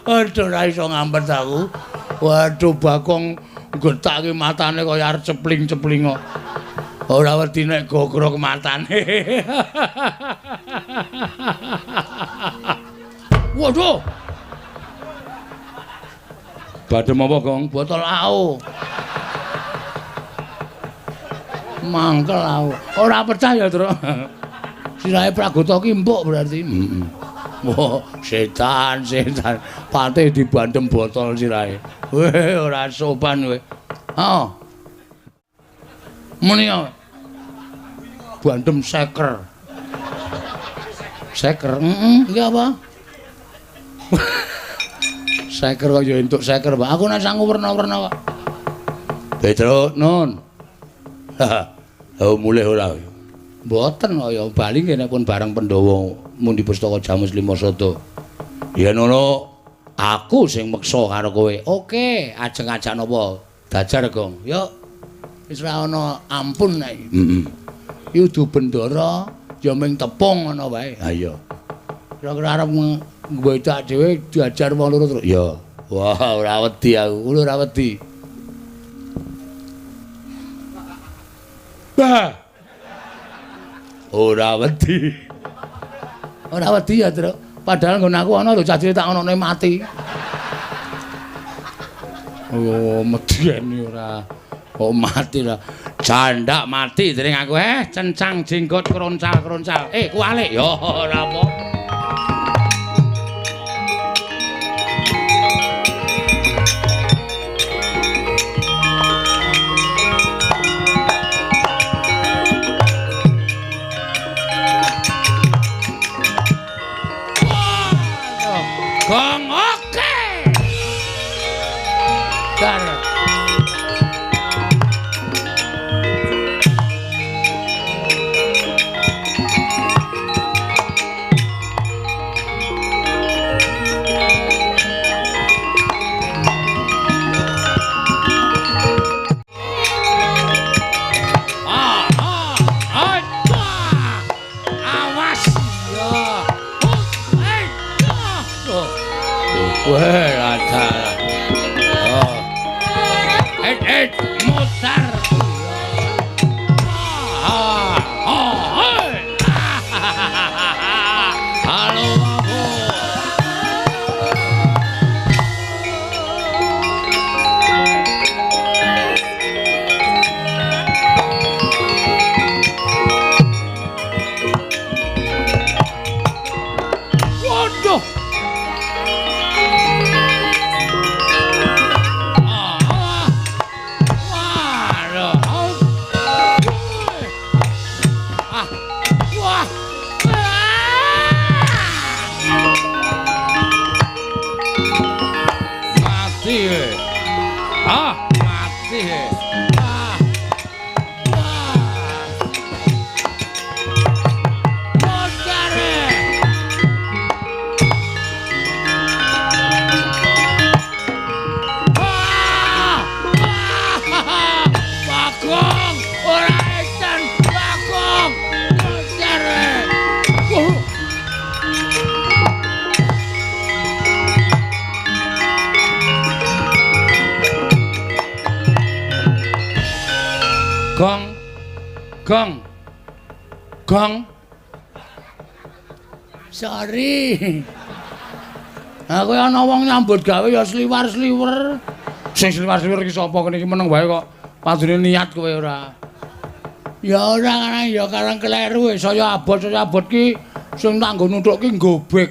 Aduh ora iso ngampet aku. Waduh Bagong gethake matane kaya arep cepling-cepling kok. Ora wedi nek gogrok matane. Waduh. Badhe apa, Gong? Botol AO. Mangkel aku. Ora percaya, Truk. Sirahe Pragota ki empuk berarti. Heeh. Wah, setan, setan. Patih dibandem botol sirahe. Weh, ora sopan kowe. Heeh. Muni ya. Bandem seker. Seker, heeh, iki apa? Seker kok ya entuk seker, Pak. Aku nek sangu werna-werna kok. Petruk, Nun. Oh, mulih ora. Mboten kok ya bali nggih nek pun bareng Pandhawa mundi pustaka Jamus Lima Sada. Yen ngono aku sing meksa karo kowe. Oke, ajeng ajak napa? Dajar, Gong. Yuk. Wis ora ana ampun nek iki. Heeh. Iki udu bendara ya ming tepung ngono wae. Ha iya. Kira-kira arep ngwedak dhewe diajar wong loro terus. Ya. Wah, ora wedi aku. Kulo ora wedi. Bah. Ora wedi. Ora wedi ya, Truk. Padahal nggon aku ana lho cah cilik tak onone mati. Oh, medeni ora. Oh, mati lah. Jandak mati dening aku cencang jenggot kroncal-kroncal. Kualik. Ya ora apa. Gong oke. Dar. Awas ya. Wah, ada. Oh. Mutar. Halo, Babu. Waduh. Gong, gong, gong. Sorry. Aku ana wong nyambut gawe ya sliwar-sliwer. Sing sliwar-sliwer iki sapa kene iki meneng wae kok. Padune niat kowe ora. Ya ora karang ya karang kleru saya abot ki sing tak nggo nuthuk ki nggobek.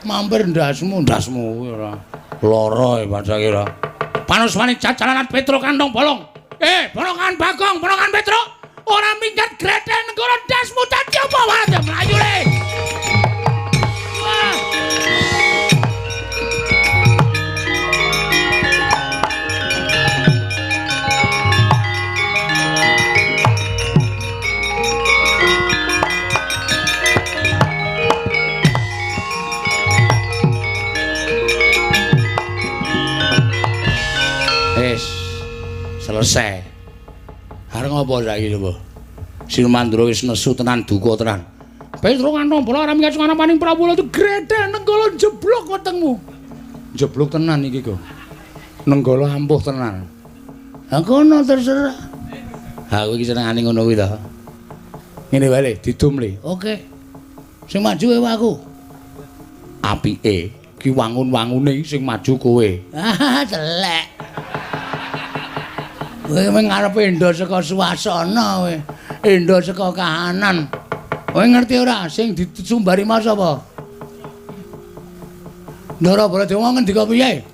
Mampir ndasmu, ndasmu kuwi ora. Lara e pancake ora. Panuswane jajalanan Petro kantong bolong. Ponokan Bagong, ponokan Petro, ora minggat greten nenggara ndasmu dadi apa wae mlayu le. Wah. Wis selesai. Arep ngopo saiki coba? Sinumandra wis nesu tenan duka tenan. Petro kantong bola ora minggat sungana paning Prabu itu gredel nenggala jeblok wetengmu. Jeblok tenan iki kok. Nenggala ampuh tenan. Ha kono terserah. Ha kowe iki senengane ngono kuwi to. Ngene wae le, didum le. Oke. Sing maju kowe aku. Apike ki wangun-wangune sing maju kowe. Ah, telek. Kowe ngarepe endo saka suasana kowe, endo saka kahanan. Kowe ngerti ora sing disumbari mau sapa? Ndara Baladewa ngendika piye?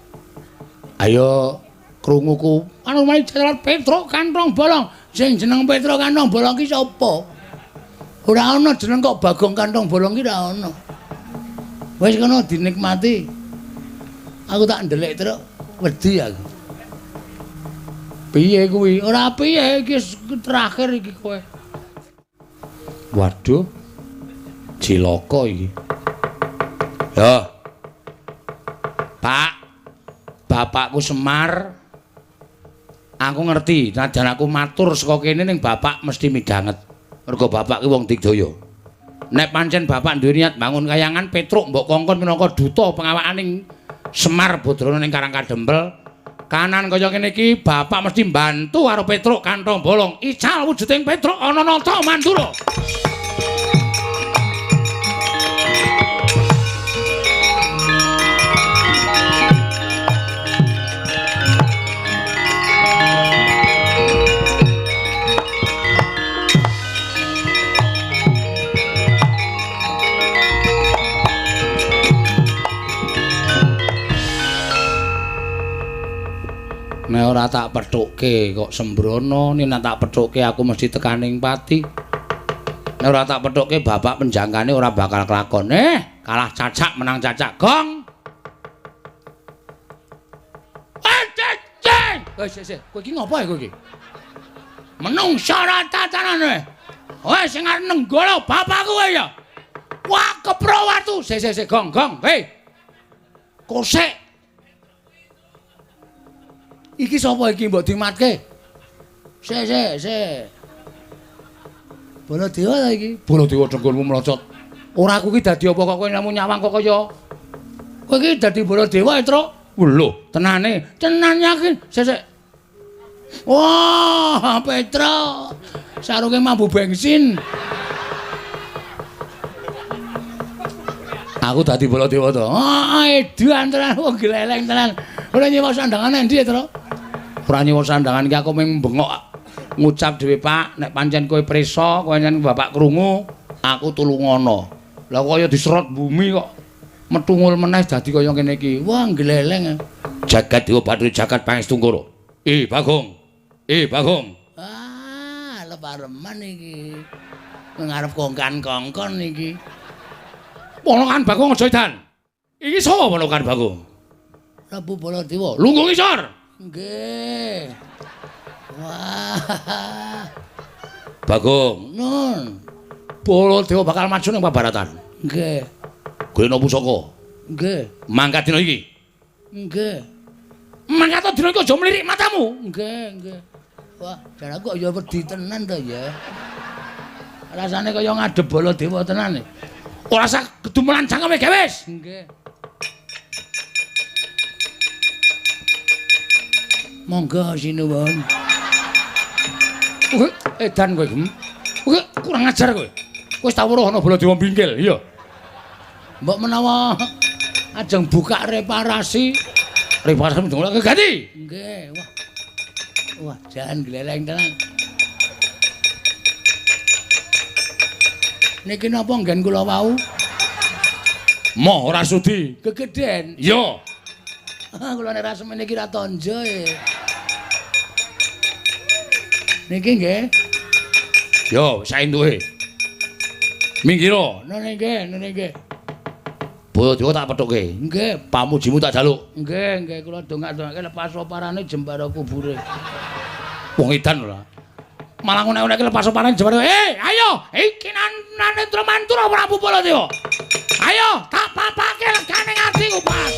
Ayo krunguku. Anu main jalan Petro kantong bolong. Sing jeneng Petro kantong bolong ki sapa? Ora ana jeneng kok Bagong kantong bolong ki ora ana. Wis kono dinikmati. Aku tak ndelik truk wedi aku. Piye kuwi? Ora piye iki terakhir iki kowe. Waduh. Cilaka iki. Yo. Pak. Bapakku Semar. Aku ngerti, najan aku matur saka kene ning bapak mesti midhanget. Mergo bapak ki wong digdaya. Nek pancen bapak duwe niat bangun kayangan, Petruk mbok kongkon minangka duta pengawakaning Semar Badrana ning Karang Kadempel. Kanan kaya ngene iki bapak mesti mbantu karo Petruk kantong bolong. Ical wujuding Petruk ana nata Mandura. Nek ora tak pethukke kok sembrono, nek tak pethukke aku mesti tekaning pati. Nek ora tak pethukke bapak penjangkane ora bakal kelakon. Kalah cacak menang cacak. Gong. Wis wis, kowe iki ngopo kowe iki? Menungsa ora tatanane. Wes sing arep nenggala bapakku kowe ya. Wah, kepro watu. Sik sik sik, gong gong. Hei. Kosek. Iki sapa iki mbok dimatke? Sik sik sik. Baladewa ta iki? Baladewa dengkulmu mlocot. Ora aku iki dadi apa kok kowe namung nyawang kok kaya. Kowe iki dadi Baladewa, Truk. Lho, tenane. Tenan yakin. Sik sik. Wah, Petruk. Sarunge mambu bensin. Aku dadi Baladewa to. Ah, edan tenan wong gleleng tenan. Ora nyewa sandangan endi, Truk? Ora nyewa sandangan iki aku mung bengok ngucap dhewe, Pak, nek pancen kowe prisa, kowe pancen bapak krungu, aku tulungono. Lah kaya diserot bumi kok metungul meneh dadi kaya ngene iki. Wah, gleleng. Jagat Dewa Bathara jagat Pangestungkara. Bagong. Bagong. Ah, lepareman iki. Ngarep kongkan-kongkon iki. Ponokan Bagong aja edan. Iki sapa ponokan Bagong? Prabu Baladewa. Lungguh ngisor. Nggih. Wah. Bagong, nun. Baladewa bakal maju ning pabaratan. Nggih. Golekno pusaka. Nggih. Mangkat dina iki. Nggih. Mangkat dina iki aja mlirik matamu. Nggih, nggih. Wah, jan aku kok ya wedi tenan to ya. Rasane kaya ngadep Baladewa tenan. Ora usah kedumelan cangkeme gewes. Nggih. Monggo sinuwun. Kowe edan kowe, Gem. Kowe kurang ajar kowe. Kowe wis tau weruh ana Baladewa bingkil, iya. Mbok menawa ajeng buka reparasi. Reparasi ndongake ganti. Nggih, wah. Wah, jan gleleng tenan. Niki napa nggen kula wau? Moh ora sudi. Gegeden. Iya. Kula nek ra semene iki ra tonjo e. Niki nggih. Yo, saentuke. Minggiro. Nene nggih, nene nggih. Baladewa tak pethuke. Nggih, pamujimu tak jaluk. Nggih, nggih kula dongak-dongake lepas oparane jembara kubure. Wong edan ora. Malah ngunek-uneke lepas oparane jembara. Ayo, iki Narendra Mantura Prabu Baladewa. Ayo, tak papake legane atiku, Pak.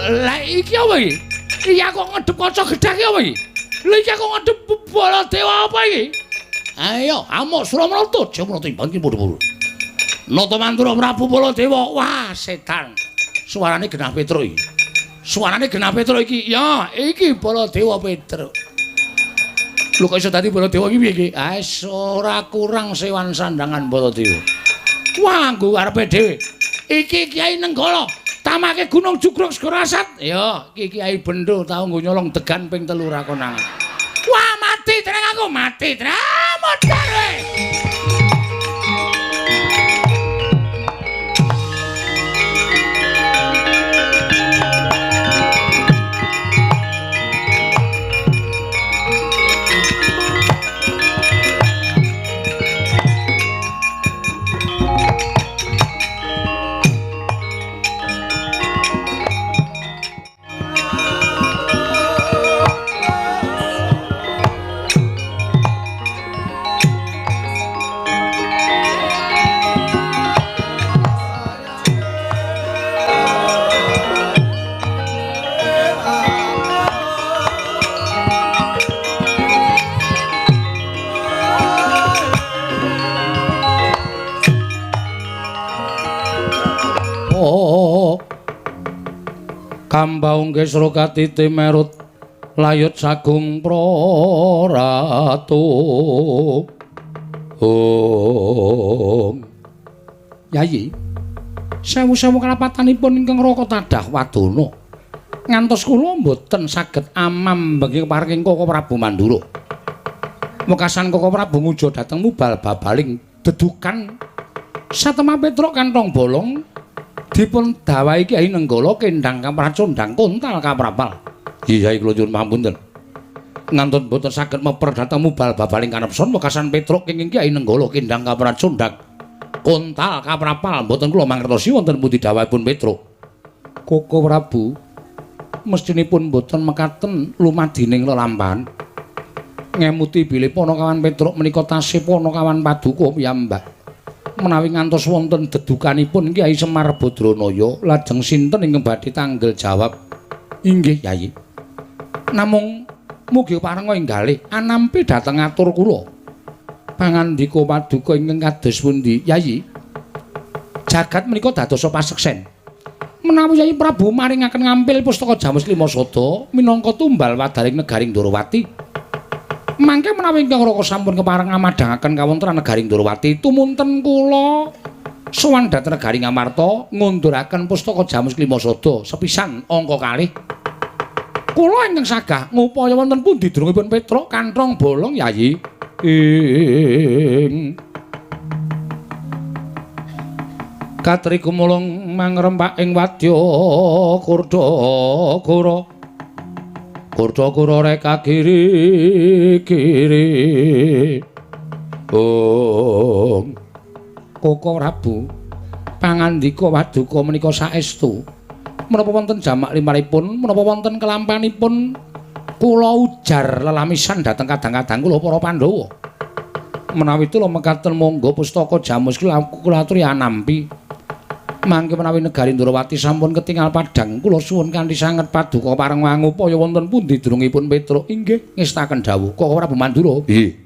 Lah iki apa iki? Iki aku ngedep kaca gedhek iki apa iki? Lha iki aku ngedep Baladewa apa iki? Ayo, amuk Suramrata, Jamrata imbang ki padha-padha. Nata Mantura Prabu Baladewa. Wah, setan. Suarane genah Petruk iki. Suarane genah Petruk iki. Ya, iki Baladewa Petruk. Lho kok iso dadi Baladewa iki piye iki? Ah, ora kurang sewan sandangan Baladewa. Wah, nggo arepe dhewe. Iki Kyai Nenggala. Tamake Gunung Jugruk Segara Asat. Ya, iki Kyai Bendo tau nggo nyolong degan ping 3 ra konangan. Wah, mati tenang aku, mati tenang. Modar kowe. Kambaung kesra katiti merut layut sagung praratu. Om. Yayi, sewu-sewu kalapatanipun ingkang Raka tadah wadana. Ngantos kula mboten saged amambengi keparing Koko Prabu Mandura. Wekasan Koko Prabu ngujo dhateng mubal babaling dedukan satemah Petruk kantong bolong dipun dawahi Kyai Nenggala kendhang kapracondhang kontal kaprapal. Iya, kula nyuwun pamunten. Ngantos mboten saged meper dhateng mubal babaling kanepson wekasan Petruk kenging Kyai Nenggala kendhang kapracondhang kontal kaprapal mboten kula mangertosi wonten pundi dawahipun Petruk. Koko Prabu mestinipun mboten mekaten lumadining lelampahan. Ngemuti bilih Panakawan Petruk menika tasih Panakawan paduka piyambak. Menawi ngantos wonten dedukanipun Kyai Semar Badranaya lajeng sinten ingkang badhe tanggel jawab? Inggih Yayi. Namung mugi parenga inggalih anampi dhateng atur kula. Pangandika paduka ingkang kados pundi Yayi? Jagat menika dadosa paseksen. Menawi Yayi Prabu maringaken ngampil pustaka Jamus Lima Sada minangka tumbal wadaring negaring Ndorowati. Mangke menawi ingkang Raka sampun kepareng ngamadhangaken kawontenan negaring Ndorowati, tumunten kula sowan dhateng negari Ngamarta ngunduraken pustaka Jamus Lima Sada sepisan angka kalih. Kula ingkang sagah ngupaya wonten pundi drungipun Petruk kanthong bolong Yayi. Ing Katri gumulung mangrempak ing wadya kurda kura. Kurda kura reka kiri kiri. Ong. Koko Prabu pangandika waduka menika saestu. Menapa wonten jamak limaripun, menapa wonten kelampanipun kula ujar lelamisan dhateng kadang-kadang kula para Pandhawa. Menawi tula mekaten monggo pustaka Jamus kula aturi anampi. Mangke menawi negari Ndorowati sampun ketingal padhang kula suwun kanthi sanget paduka pareng ngupaya wonten pundi drungipun Petruk. Inggih ngestaken dawuh Koko Prabu Mandura. Nggih.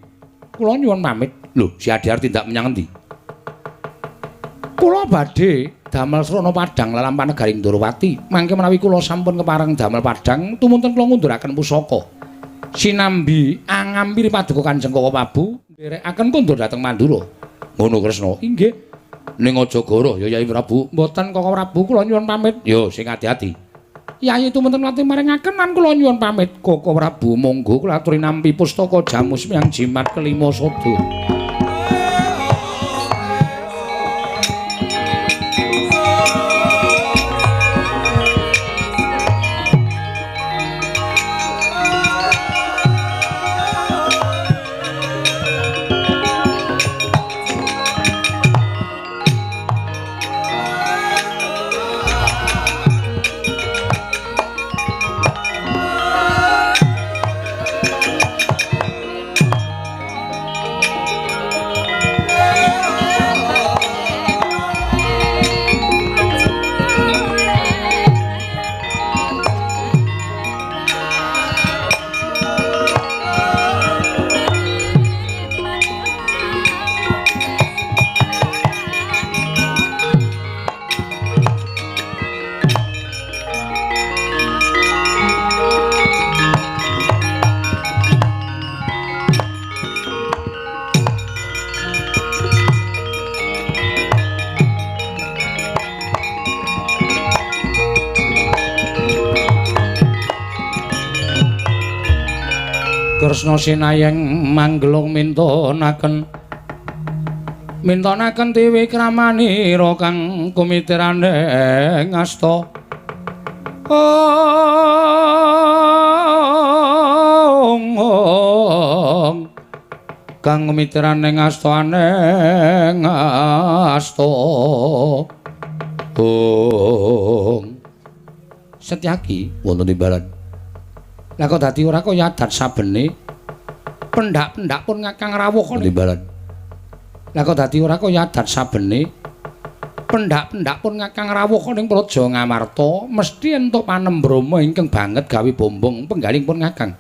Kula nyuwun pamit. Lho, si Adiar tindak menyang endi? Kula badhe damel srana padhang lelampahan negari Ndorowati. Mangke menawi kula sampun kepareng damel padhang tumunten kula ngunduraken pusaka. Sinambi angampiri paduka Kanjeng Koko Prabu nderekaken kondur dhateng Mandura. Ngono Kresna. Inggih. Ning aja goroh ya Yayi Prabu. Mboten Koko Prabu kula nyuwun pamit. Yo sing ati-ati. Yayi tumunten nate maringaken lan kula nyuwun pamit. Koko Prabu monggo kula aturi nampi pustaka Jamus Miang Jimat kelima sada. Kresna sinayeng manggelung mintonaken mintonaken tiwikramanira kang kumitirane ngasta. Ong ong kang kumitirane ngasta aneng asta. Ong Setyaki wonten imbalan. Lah kok dadi ora kaya adat sabene pendak-pendak pun ngakang rawuh timbalan. Lah kok dadi ora kaya adat sabene pendak-pendak pun ngakang rawuh ning Praja Ngamarta mesti entuk panembrama ingkang banget gawe bombong penggaling pun ngakang.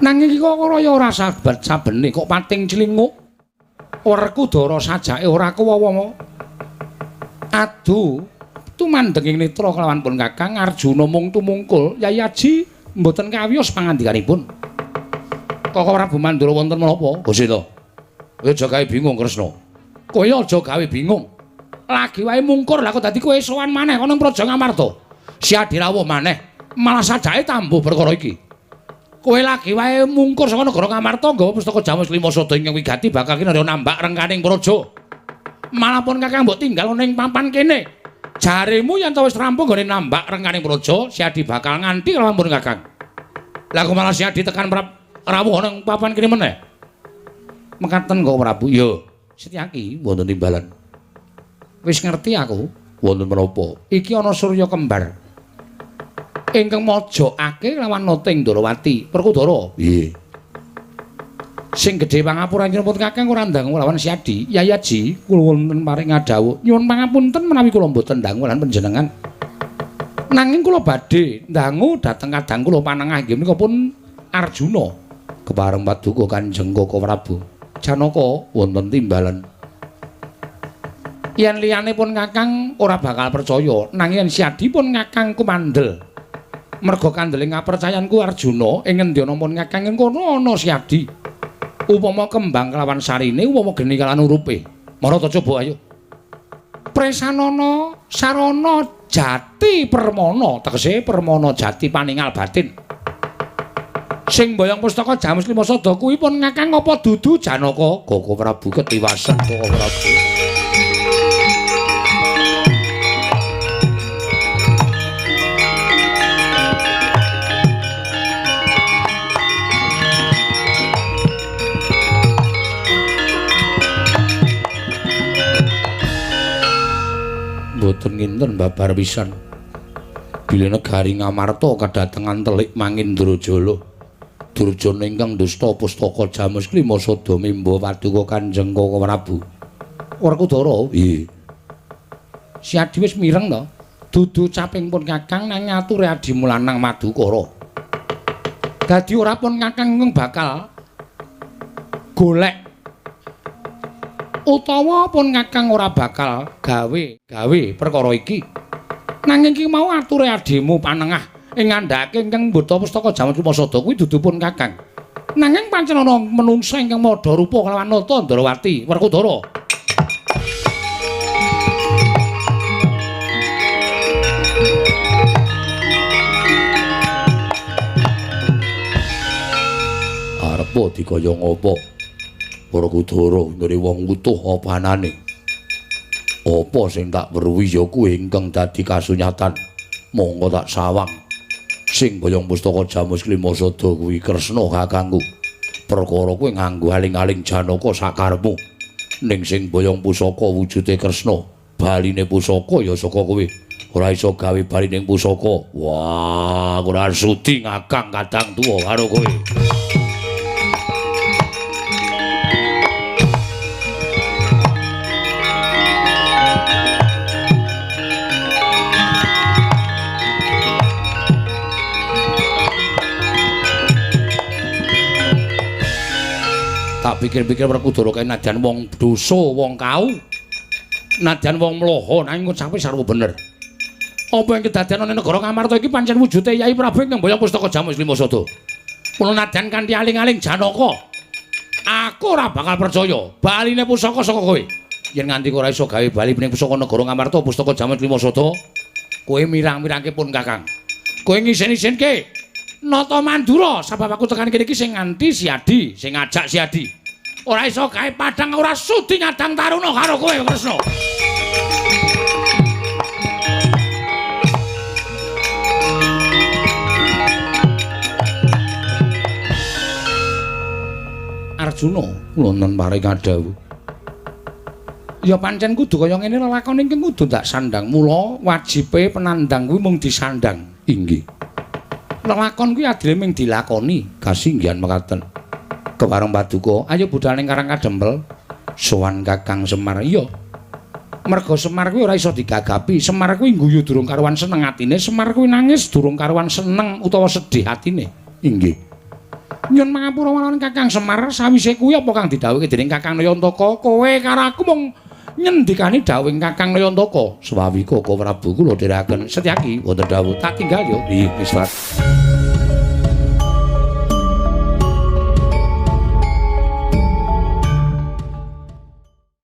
Nanging iki kok kaya ora sabat sabene kok pating clinguk. Werkudara sajake ora kuwawa. Adu Tumandhenging netra kelawan pun Kakang Arjuna mung tumungkul Yai Aji mboten kawiyos pangandikanipun. Koko Prabu Mandura wonten menapa? Gusita. Kowe aja gawe bingung Kresna. Kowe aja gawe bingung. Lagi wae mungkur lah kok dadi kowe sowan maneh ana Praja Ngamarta. Siadi rawuh maneh, malah sajake tambuh perkara iki. Kowe lagi wae mungkur saka negara Ngamarta nggawa pustaka Jamus Lima Sada ingkang wigati bakal kinarya nambak rengkaning praja. Malah pun Kakang mbok tinggal ana ing papan kene. Jaremu yen ta wis rampung nggone nambak rengkaning praja, Siadi bakal nganti lawan pun Kakang. Lah kok malah Siadi tekan rawuh ana ing papan kene meneh. Mekaten kok Prabu. Ya, Setyaki wonten timbalan. Wis ngerti aku wonten menapa? Iki ana surya kembar. Ingkang mojokake lawan Noting Ndorowati, Werkudara. Nggih. Sing gedhe pangapura pun Kakang ora ndangu lawan Siadi. Yai Aji kula wonten paring ngadhawuh. Nyuwun pangapunten menawi kula mboten ndangu lan panjenengan. Nanging kula badhe ndangu dhateng kadang kula panengah inggih menika pun Arjuna. Kepareng paduka Kanjeng Koko Prabu. Janaka wonten timbalan. Yen liyane pun Kakang ora bakal percaya, nanging yen Siadi pun Kakang kumandel. Merga kandele ngapercayanku Arjuna ing ngendi ana pun Kakang ing kono ana Siadi. Upama kembang kelawan sarine, upama geni kelawan urupe. Marata coba ayo. Presanana sarana jati permana, tegese permana jati paningal batin. Sing mboyong pustaka Jamus Lima Sada kuwi pun Kakang apa dudu Janaka? Koko Prabu ketiwasen Koko Prabu. Mboten nginten babar pisan. Bilih negari Ngamarta kadatengan telik Mangindrajala. Durjana ingkang dusta pustaka Jamus Lima Sada mimba paduka Kanjeng Koko Prabu. Werkudara, nggih. Siadi wis mireng to. Dudu caping pun Kakang nang ngature adimu lanang Madukara. Dadi ora pun Kakang bakal golek utawa pun Kakang ora bakal gawe perkara iki. Nanging iki mau ature adimu panengah ing ngandhake ingkang mbeta pustaka Jamus Lima Sada kuwi dudu pun Kakang. Nanging pancen ana menungsa ingkang madha rupa kelawan Nata Ndrawati Werkudara. Arepa dikaya ngapa? Werkudara ngene wong utuh apa anane? Apa sing tak weruhi ya kuwi ingkang dadi kasunyatan. Monggo tak sawang. Sing boyong pustaka Jamus Lima Sada kuwi Kresna kakangku. Perkara kuwi nganggo aling-aling Janaka sakarepmu. Ning sing boyong pusaka wujude Kresna, baline pusaka ya saka kowe. Ora iso gawe balining pusaka. Wah, ora sudi ngakang kadang tuwa karo kowe. Tak pikir-pikir Werkudara kae nadyan wong dosa, wong kau, nadyan wong mloho, nanging ngucape sarwa bener. Apa yang kedadian ana negara Ngamarta iki pancen wujude Yai Prabu ingkang mboyong pustaka Jamus Lima Sada. Mula nadyan kanthi aling-aling Janaka, aku ora bakal percaya baline pusaka saka kowe. Yen nganti ora iso gawe bali ning pusaka negara Ngamarta pustaka Jamus Lima Sada, kowe mirang-mirangke pun Kakang. Kowe ngisen-isenke Nata Mandura sabab aku tekan kene iki sing nganti Siadi, sing ngajak Siadi. Ora iso gawe padang ora sudi nyadang taruna karo kowe Kresna. Arjuna wonten paring adhawuh. Ya pancen kudu kaya ngene lelakon ingkang kudu ndak sandang. Mula wajibe penandang kuwi mung disandang. Inggih. Lelakon kuwi adile mung dilakoni. Kasinggihan mekaten. Kepareng paduka, ayo budal ning Karang Kadempel. Sowan Kakang Semar. Iya. Merga Semar kuwi ora iso digagapi. Semar kuwi ngguyu durung karuan seneng atine, Semar kuwi nangis durung karuan seneng utawa sedih atine. Inggih. Nyun pangapura marang Kakang Semar, sawise kuwi apa kang didhawuhke dening Kakang Nayantaka, kowe karo aku mung Nyendikane dawuhing Kakang Nayantaka, Swawi Koko Prabu kula dherekaken Setyaki wonten dawuh tak tinggal yo. Nggih, wis.